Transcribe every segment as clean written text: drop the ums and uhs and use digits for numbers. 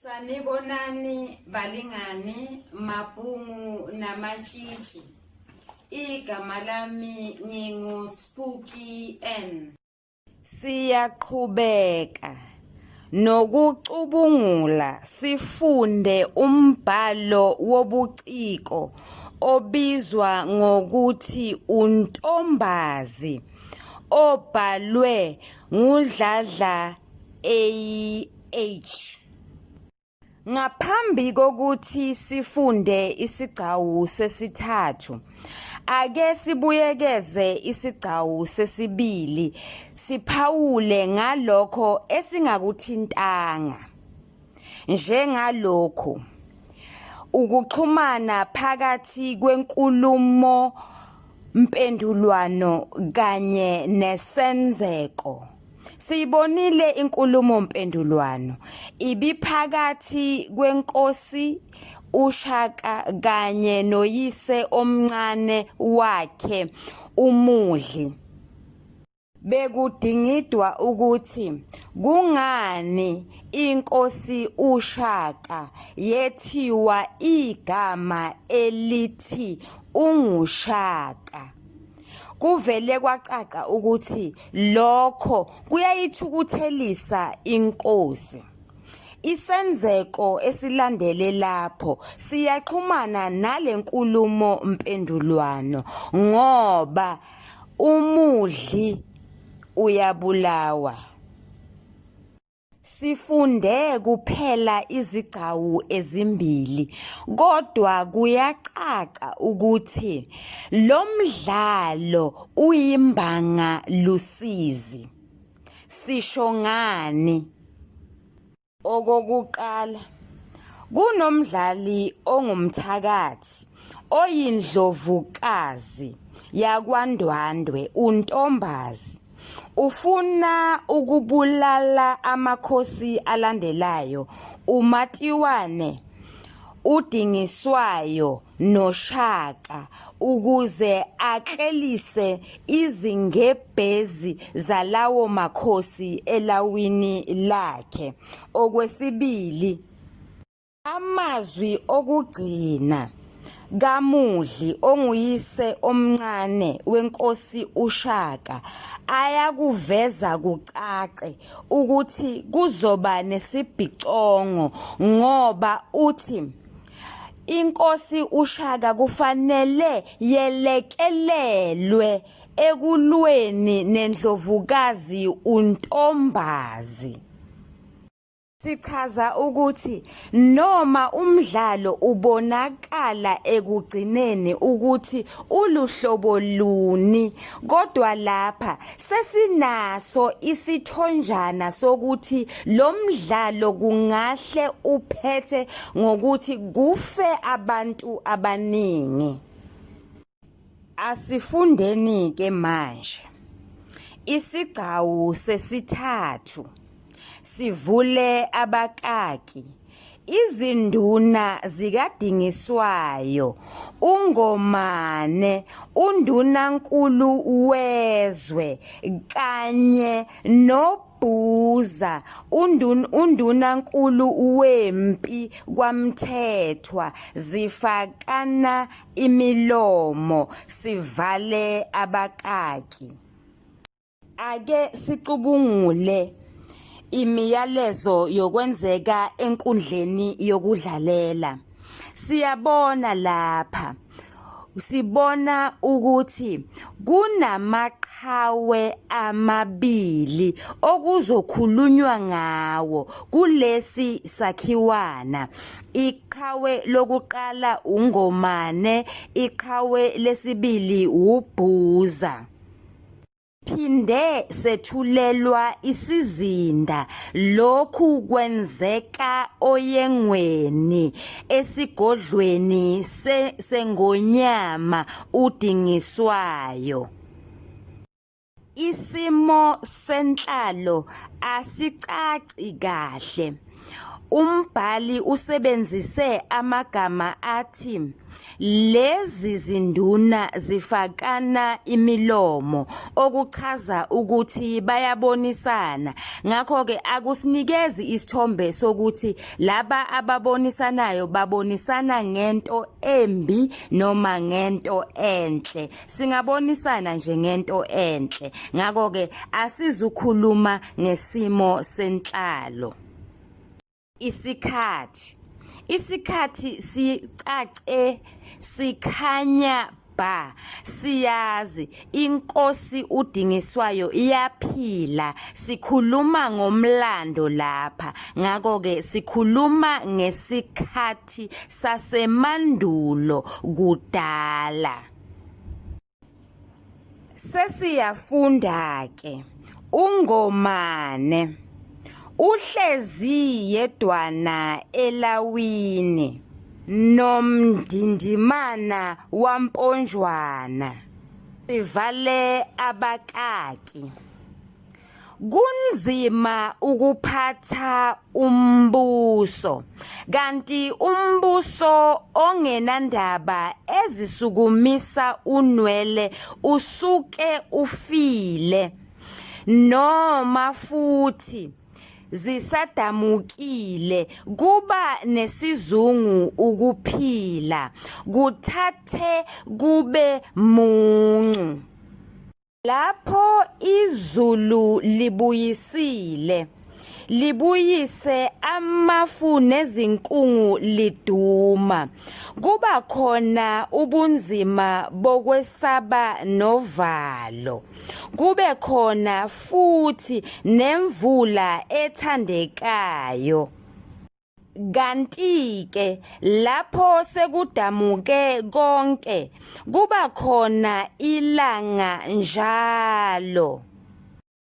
Sanibonani balingani, mabhungu namatshitshi. Igama lami ngingu Spooky N. Siyaqhubeka nokucubungula sifunde umbhalo wobuciko obizwa ngokuthi uNtombazi obhalwe nguDladla AH. Ngaphambi kokuthi sifunde isigcawu sesithathu, ake sibuyekeze isigcawu sesibili siphawule ngalokho esingakuthintanga. Njengalokhu, ukuxhumana phakathi kwenkulumompendulwano kanye nesenzeko. Siyibonile inkulumo-mpendulwano ibiphakathi kwenkosi uShaka kanye noyise omncane wakhe uMudli. Bekudingidwa ukuthi kungani inkosi uShaka yethiwa igama elithi unguShaka. Kuvele kwacaca ukuthi lokho kuyayithukuthelisa inkosi. Isenzeko esilandele lapho siyaxhumana nale nkulumo mpendulwano ngoba umudli uyabulawa. Sifunde kuphela izigcawu ezimbili kodwa kuyacaca ukuthi lo mdlalo uyimbanga lusizi. Sisho ngani? Okokuqala, kunomdlali ongumthakathi oyindlovukazi yakwaNdwandwe uNtombazi. Ufuna ukubulala amakhosi alandelayo uMatiwane, uDingiswayo noShaka ukuze aklelise izingebhezi zalawo makhosi elawini lakhe. Okwesibili, Amazwi okugcina kaMudli onguyise omncane wenkosi uShaka ayakuveza kucace ukuthi kuzoba nesibhicongo ngoba uthi inkosi uShaka kufanele yelekelelwe ekulweni nendlovukazi uNtombazi. Sichaza ukuthi noma umdlalo ubonakala ekugcineni ukuthi uluhlobo luni kodwa lapha sesinaso isithonjana sokuthi lo mdlalo kungahle uphethe ngokuthi kufe abantu abaningi. Asifundeni-ke manje. Isigcawu sesithathu sivule abakaki, izinduna zikaDingiswayo, uNgomane, uNdunankulu wezwe kanye no Bhuza, undunankulu wempi kwaMthethwa, zifakana imilomo sivale abakaki. Ake sicubungule imiyalezo yokwenzeka enkundleni yokudlalela. Siyabona lapha sibona ukuthi kunamaqhawe amabili okuzokhulunywa ngawo kulesi sakhiwana. Iqhawe lokuqala uNgomane, iqhawe lesibili uBhuza. Phinde sethulelwa isizinda lokhu kwenzeka oYengweni esigodlweni seNgonyama uDingiswayo. Isimo senhlalo asicaci kahle. Umbhali usebenzise amagama athi lezi zinduna zifakana imilomo okuchaza ukuthi bayabonisana. Ngakho-ke akusinikezi isithombe sokuthi laba ababonisanayo babonisana ngento embi noma ngento enhle. Singabonisana nje ngento enhle. Ngakho-ke asizukhuluma ngesimo senhlalo. Isikhathi. Isikhathi sicace sikhanya bha siyazi inkosi uDingiswayo iyaphila sikhuluma ngomlando lapha ngakho-ke sikhuluma ngesikhathi sasemandulo kudala. Sesiyafunda-ke uNgomane uhlezi yedwana elawini noMdindimana waMponjwana. Sivale abakaki. Kunzima ukuphatha umbuso kanti umbuso ongenandaba ezisukumisa unwele usuke ufile noma futhi zisadamukile kuba nesizungu ukuphila kuthathe kube muncu. Lapho izulu libuyisile, libuyise amafu nezinkungu liduma, kuba khona ubunzima bokwesaba novalo, kube khona futhi nemvula ethandekayo. Kanti-ke lapho sekudamuke konke kuba khona ilanga njalo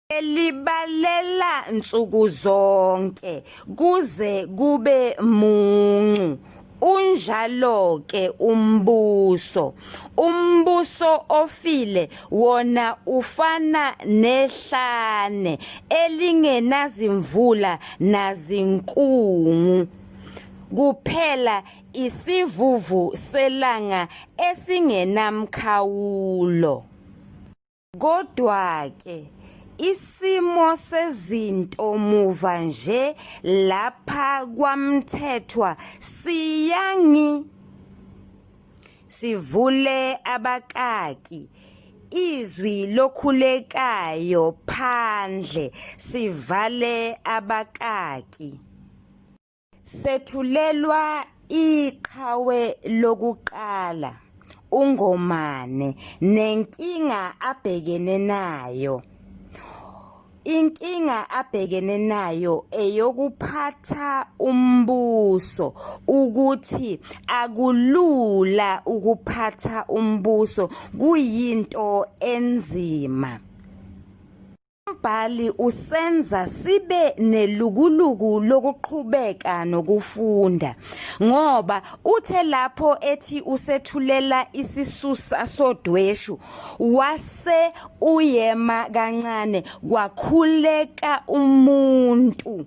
elibalela nsuku zonke kuze kube muncu. Unjalo-ke umbuso. Umbuso ofile wona ufana nehlane elingenazimvula nazinkungu. Kuphela isivuvu selanga esingenamkhawulo. Kodwa-ke, isimo sezinto muva nje lapha kwaMthethwa siyangi. Sivule abakaki, izwi lokhulekayo phandle, sivale abakaki. Sethulelwa iqhawe lokuqala uNgomane nenkinga abhekene nayo. Inkinga abhekene nayo eyokuphatha umbuso ukuthi akulula ukuphatha umbuso kuyinto enzima. Umbhali usenza sibe nelukuluku lokuqhubeka nokufunda ngoba uthe lapho ethi usethulela isisusa sodweshu wase uyema kancane kwakhuleka umuntu.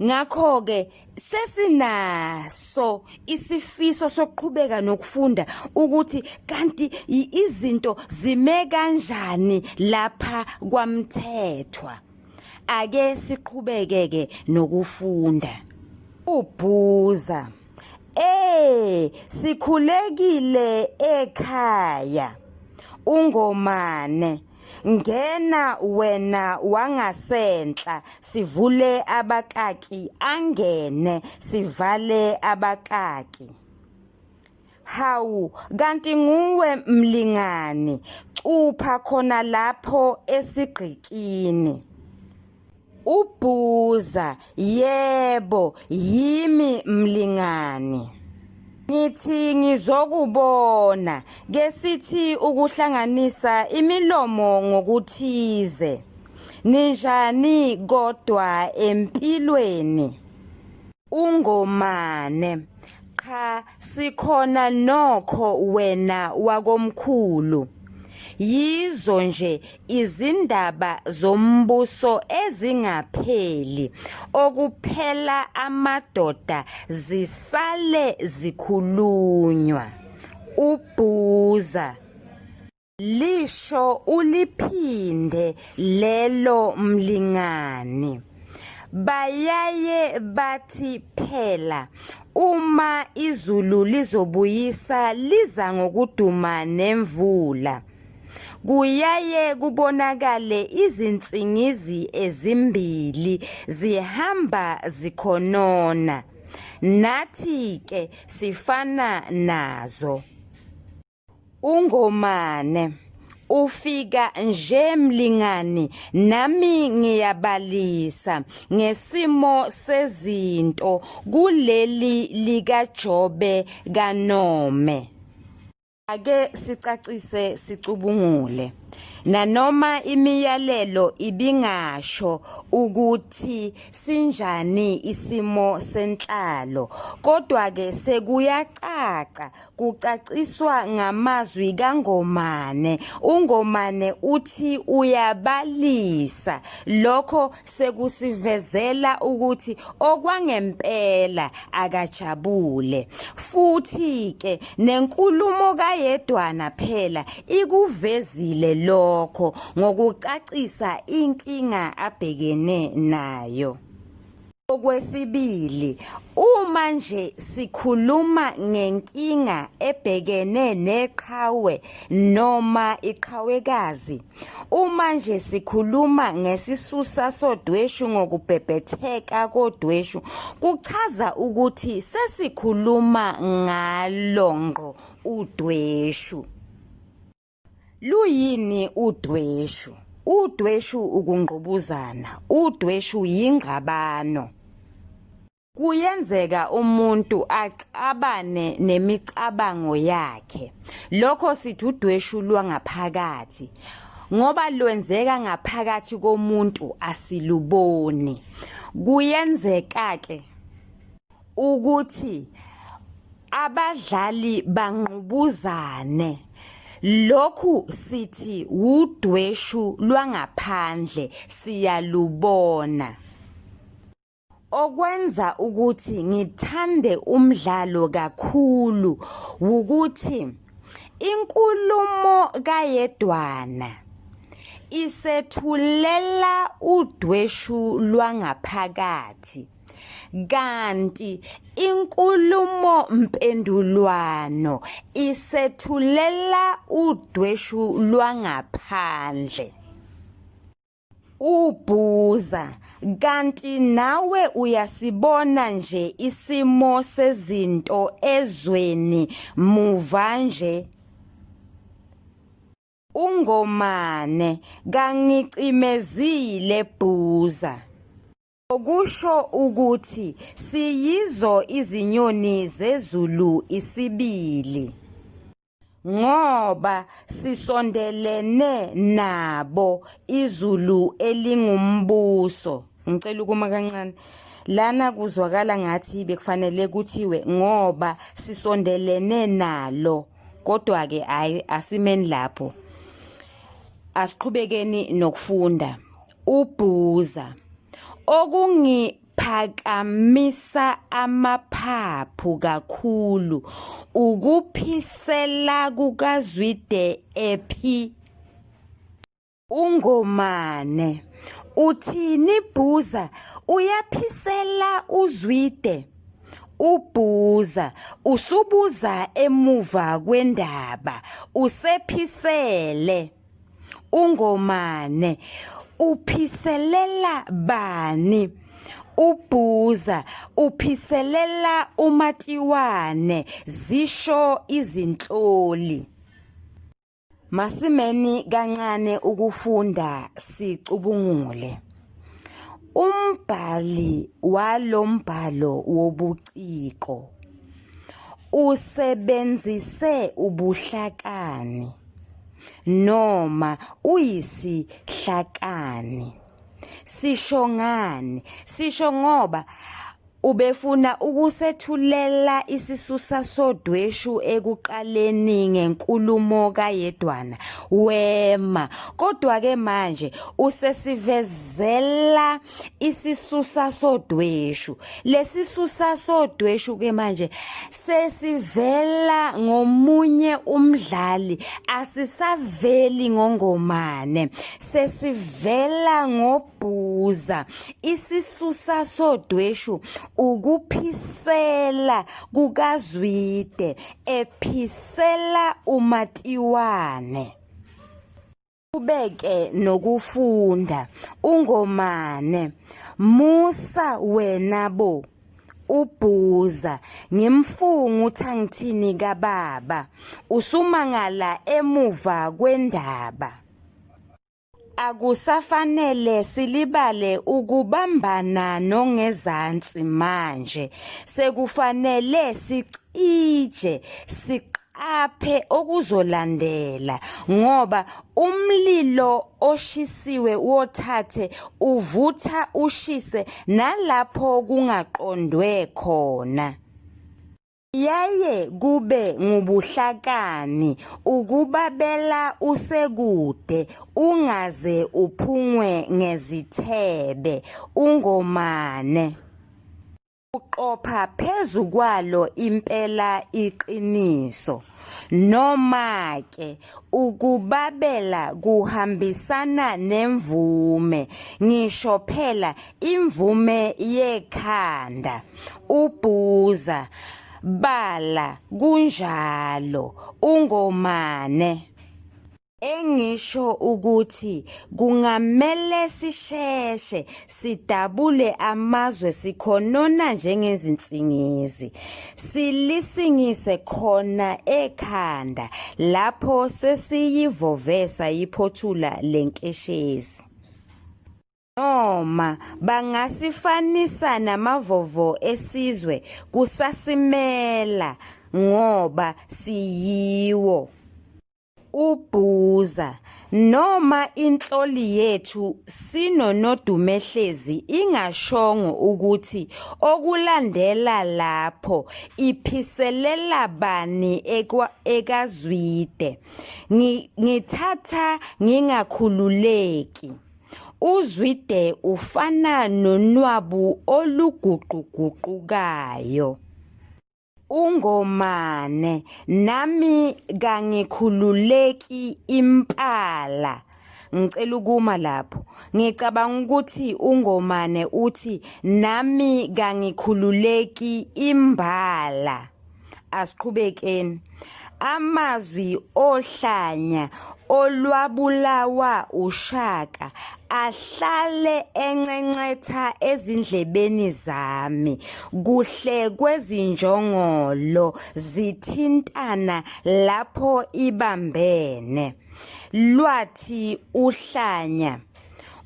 Ngakho-ke sesinaso isifiso sokuqhubeka nokufunda ukuthi kanti izinto zime kanjani lapha kwaMthethwa. Ake siqhubeke-ke nokufunda. Ubhuza. Eh, sikhulekile ekhaya. UNgomane. Ngena wena wangasenhla sivule abakaki angene sivale abakaki. Hawu kanti nguwe mlingani cupha khona lapho esigqikini. Ubhuza, Yebo, yimi mlingani. Ngithi ngizokubona, kesithi ukuhlanganisa imilomo ngokuthize. Ninjani kodwa empilweni? UNgomane, Qha sikhona nokho wena wakomkhulu. Yizo nje izindaba zombuso ezingapheli, okuphela amadoda zisale zikhulunywa. Ubhuza. Lisho uliphinde lelo mlingani. Bayaye bathi phela uma izulu lizobuyisa liza ngokuduma nemvula. Kuyaye kubonakale izinsingizi ezimbili zihamba zikhonona. Nathi-ke sifana nazo. UNgomane, Ufika nje mlingani nami ngiyabalisa ngesimo sezinto kuleli likaJobe kaNome. Ake sicacise sicubungule. Nanoma imiyalelo ibingasho ukuthi sinjani isimo senhlalo, kodwa-ke sekuyacaca Kucaciswa ngamazwi kaNgomane. UNgomane uthi uyabalisa. Lokho sekusivezela ukuthi okwangempela akajabule. Futhi-ke nenkulumo kaYedwana phela ikuvezile lokho ngokucacisa inkinga abhekene nayo. Okwesibili, uma nje sikhuluma ngenkinga ebhekene neqhawe noma iqhawekazi, uma nje sikhuluma ngesisusa sodweshu ngokubhebhetheka kodweshu, kuchaza ukuthi sesikhuluma ngalo ngqo udweshu. Luyini udweshu? Udweshu ukungqubuzana. Udweshu yingxabano. Kuyenzeka umuntu axabane nemicabango yakhe. Lokho sithi udweshu lwangaphakathi. Ngoba lwenzeka ngaphakathi komuntu asiluboni. Kuyenzeka-ke ukuthi abadlali bangqubuzane. Lokhu sithi wudweshu lwangaphandle siyalubona. Okwenza ukuthi ngithande umdlalo kakhulu wukuthi inkulumo kaYedwana isethulela udweshu lwangaphakathi. Kanti inkulumo-mpendulwano isethulela udweshu lwangaphandle. Ubhuza, Kanti nawe uyasibona nje isimo sezinto ezweni muva nje? UNgomane, Kangicimezile Bhuza. Okusho ukuthi siyizo izinyoni zezulu isibili. Ngoba sisondelene nabo izulu elingumbuso. Ngicela ukuma kancane. Lana kuzwakala ngathi bekufanele kuthiwe ngoba sisondelene nalo. Kodwa-ke hhayi asimeni lapho. Asiqhubekeni nokufunda. UBhuza, Okungiphakamisa amaphaphu kakhulu ukuphisela kukaZwide ephi. UNgomane, Uthini Bhuza uyaphisela uZwide? UBhuza, Usubuza emuva kwendaba, usephisele. UNgomane, Uphiselela bani? UBhuza, Uphiselela uMatiwane, zisho izinhloli. Masimeni kancane ukufunda sicubungule. Umbhali walo mbhalo wobuciko usebenzise ubuhlakani. noma uyisihlakani. Sisho ngani? Sisho ngoba Ubefuna ukusethulela isisusa sodweshu ekuqaleni ngenkulumo kaYedwana wema kodwa-ke manje usesivezela isisusa sodweshu. Lesisusa sodweshu-ke manje sesivela ngomunye umdlali asisaveli ngongomane sesivela ngobhuza isisusa sodweshu ukuphisela kukazwide ephisela umatiwane Ubeke nokufunda uNgomane musa wena bo ubhuza ngimfunga uthangithini kababa usumangala emuva kwendaba Akusafanele silibale ukubambana nongezansi manje sekufanele sicije siqaphe okuzolandela ngoba umlilo oshisiwe wothathe uvutha ushise nalapho kungaqondwe khona. Kuyaye kube ngubuhlakani ukubabela usekude ungaze uphungwe ngezithebe ungomane. Uqopha phezu kwalo impela iqiniso. Noma-ke ukubabela kuhambisana nemvume, ngisho phela imvume yekhanda. Ubhuza, Bala kunjalo, uNgomane. Engisho ukuthi kungamele sisheshe sidabule amazwe sikhonona njengezinsingizi, silisingise khona ekhanda lapho sesiyivovesa iphothula le nkeshezi. Noma bangasifanisa namavovo esizwe kusasimela ngoba siyiwo. UBhuza, Noma inhloli yethu sinoNodumehlezi ingashongo ukuthi okulandela lapho iphiselela bani ekaZwide. Ngithatha ngingakhululeki. UZwide ufana nonwabu oluguquguqukayo. UNgomane, Nami kangikhululeki impala. Ngicela ukuma lapho. Ngicabanga ukuthi uNgomane uthi nami kangikhululeki imbala. Asiqhubekeni. Amazwi ohlanya olwabulawa uShaka ahlale encencetha ezindlebeni zami kuhle kwezinjongolo zithintana lapho ibambene. Lwathi uhlanya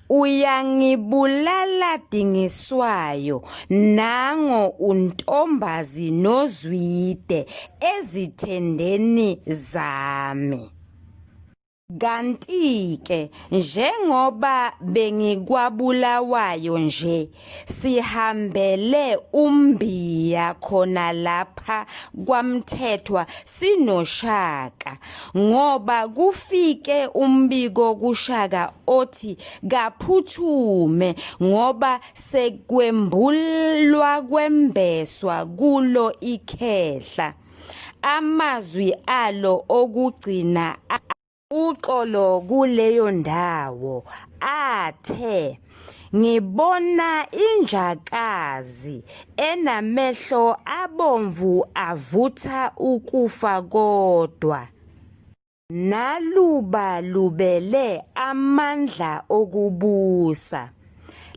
Uyangibulala Dingiswayo nango uNtombazi noZwide ezithendeni zami. Kanti-ke njengoba bengikwabulawayo nje sihambele uMbiya khona lapha kwaMthethwa sinoShaka ngoba kufike umbiko kuShaka othi kaphuthume ngoba sekwembulwa kwembeswa kulo ikhehla. Amazwi alo okugcina uxolo kuleyo ndawo athe Ngibona injakazi enamehlo abomvu avutha ukufa kodwa. Naluba lubele amandla okubusa.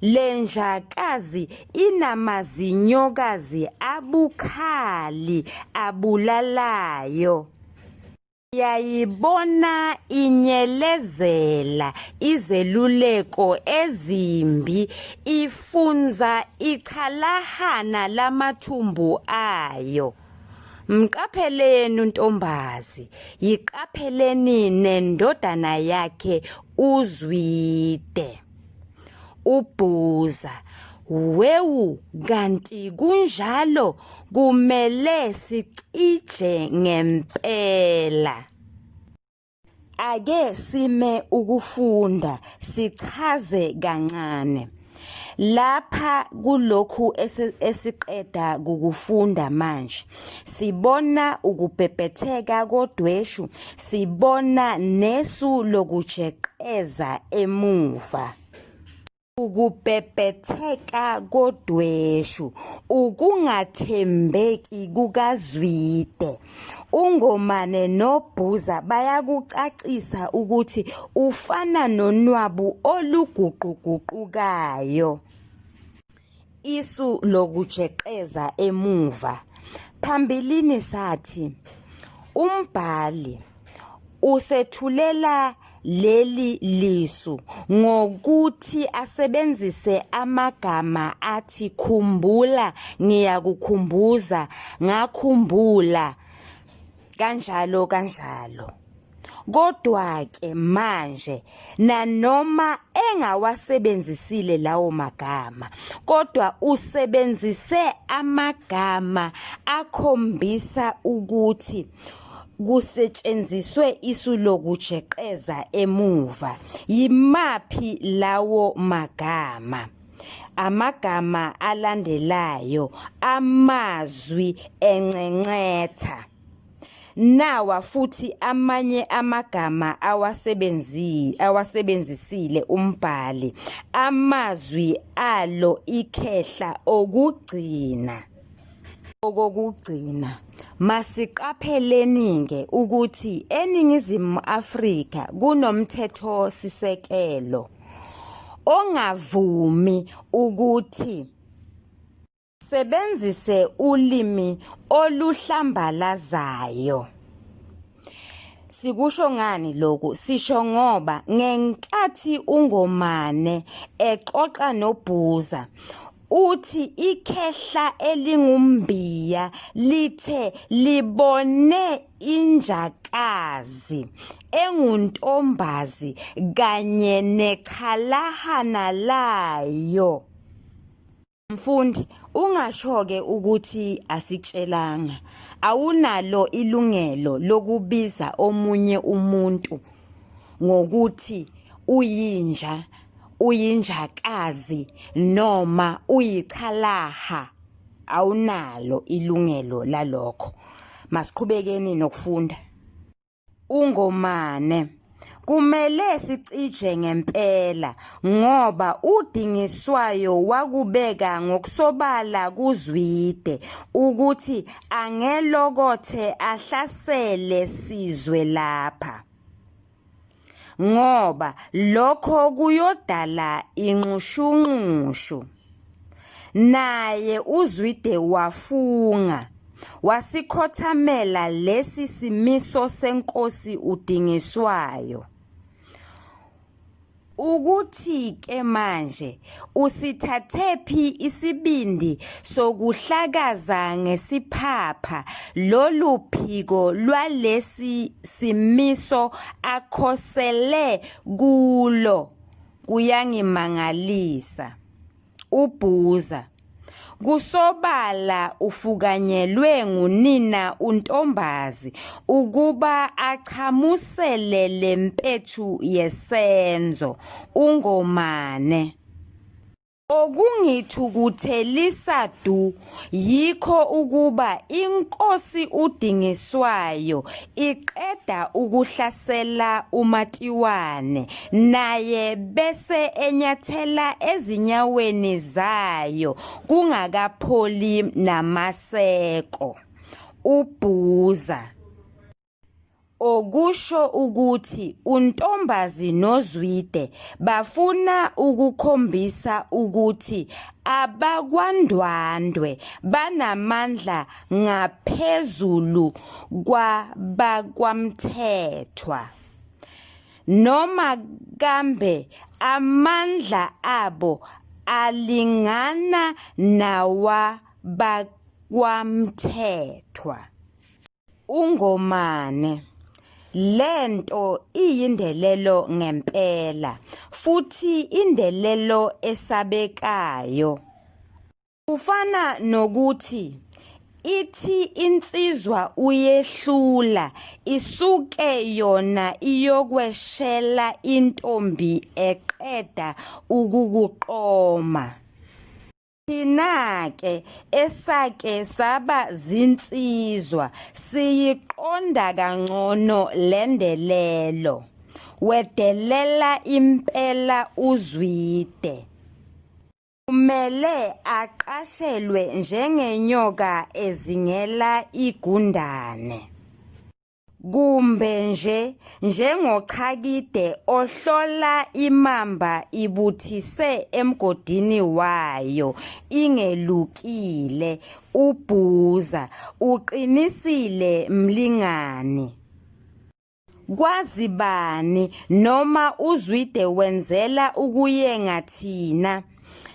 Le njakazi inamazinyokazi abukhali abulalayo. Uyayibona inyelezela izeluleko ezimbi ifunza ichalahana lamathumbu ayo. Mqapheleni untombazi, yiqapheleni nendodana yakhe uZwide. UBhuza. Wewu kanti kunjalo kumele sicije ngempela. Ake sime ukufunda sichaze kancane. Lapha kulokhu esiqeda kukufunda manje sibona ukubhebhetheka kodweshu, sibona nesu lokujeqeza emuva. Ukubhebhetheka kodweshu, ukungathembeki kukaZwide. UNgomane noBhuza bayakucacisa ukuthi ufana nonwabu oluguquguqukayo. Isu lokujeqeza emuva. Phambilini sathi umbhali usethulela leli lisu ngokuthi asebenzise amagama athi khumbula, ngiyakukhumbuza, ngakhumbula, kanjalo kanjalo. Kodwa-ke manje nanoma engawasebenzisile lawo magama kodwa usebenzise amagama akhombisa ukuthi kusetshenziswe isu lokujeqeza emuva. Yimaphi lawo magama? Amagama alandelayo amazwi encencetha. Nawa futhi amanye amagama awasebenzisile umbhali, amazwi alo ikhehla okugcina. Okokugcina, masiqapheleni-ke ukuthi eNingizimu Afrika kunomthethosisekelo ongavumi ukuthi sebenzise ulimi oluhlambalazayo. Sikusho ngani lokhu? Sisho ngoba ngenkathi uNgomane exoxa noBhuza uthi ikhehla elinguMbiya lithe libone injakazi enguntombazi kanye nechalahana layo. Mfundi, ungasho-ke ukuthi asikutshelanga. Awunalo ilungelo lokubiza omunye umuntu ngokuthi uyinja, uyinjakazi noma uyichalaha. Awunalo ilungelo lalokho. Masiqhubekeni nokufunda. UNgomane, Kumele sicije ngempela ngoba uDingiswayo wakubeka ngokusobala kuZwide ukuthi angelokothe ahlasele sizwe lapha ngoba lokho kuyodala inxushunxushu. Naye uZwide wafunga, wasikhothamela lesi simiso senkosi uDingiswayo. Ukuthi-ke manje usithathephi isibindi sokuhlakaza ngesiphapha lolu phiko lwalesi simiso akhosele kulo kuyangimangalisa. UBhuza. Kusobala ufukanyelwe ngunina uNtombazi ukuba achamusele le mpethu yesenzo, uNgomane. Okungithukuthelisa du yikho ukuba inkosi uDingiswayo iqeda ukuhlasela uMatiwane naye bese enyathela ezinyaweni zayo kungakapholi namaseko. UBhuza. Okusho ukuthi uNtombazi noZwide bafuna ukukhombisa ukuthi abakwaNdwandwe banamandla ngaphezulu kwabakwaMthethwa. Noma kambe amandla abo alingana nawabakwaMthethwa. UNgomane, Le nto iyindelelo ngempela futhi indelelo esabekayo. Kufana nokuthi ithi insizwa uyehlula isuke yona iyokweshela intombi eqeda ukukuqoma. Thina-ke esake saba zinsizwa siyiqonda kangcono le ndelelo. Wedelela impela uZwide. Kumele aqashelwe njengenyoka ezingela igundane. Kumbe nje njengochakide ohlola imamba ibuthise emgodini wayo ingelukile, uBhuza, uqinisile mlingani. Kwazi bani noma uZwide wenzela ukuyenga thina?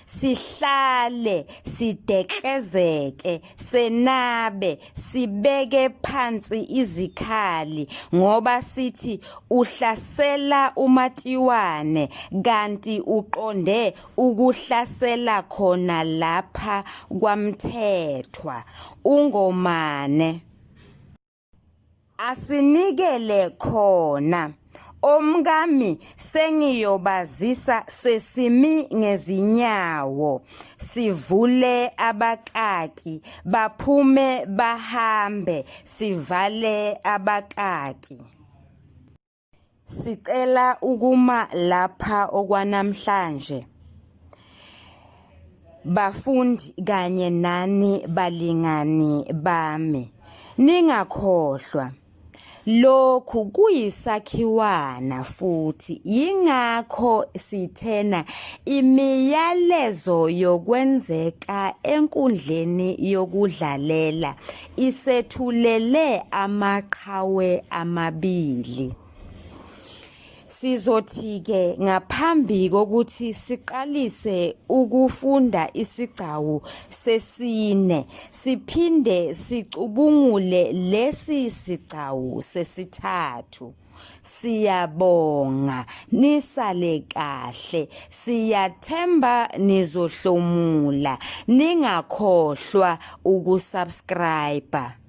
Sihlale sideklezeke, senabe, sibeke phansi izikhali ngoba sithi uhlasela uMatiwane kanti uqonde ukuhlasela khona lapha kwaMthethwa. UNgomane. Asinikele khona. Omkami sengiyobazisa sesimi ngezinyawo sivule abakaki baphume bahambe sivale abakaki. Sicela ukuma lapha okwanamhlanje. Bafundi kanye nani balingani bami, ningakhohlwa lokhu kuyisakhiwana futhi yingakho sithena imiyalezo yokwenzeka enkundleni yokudlalela isethulele amaqhawe amabili. Sizothi-ke ngaphambi kokuthi siqalise ukufunda isigcawu sesine, siphinde sicubungule lesi sigcawu sesithathu. Siyabonga, nisale kahle. Siyathemba nizohlomula. Ningakhohlwa ukusubscribe.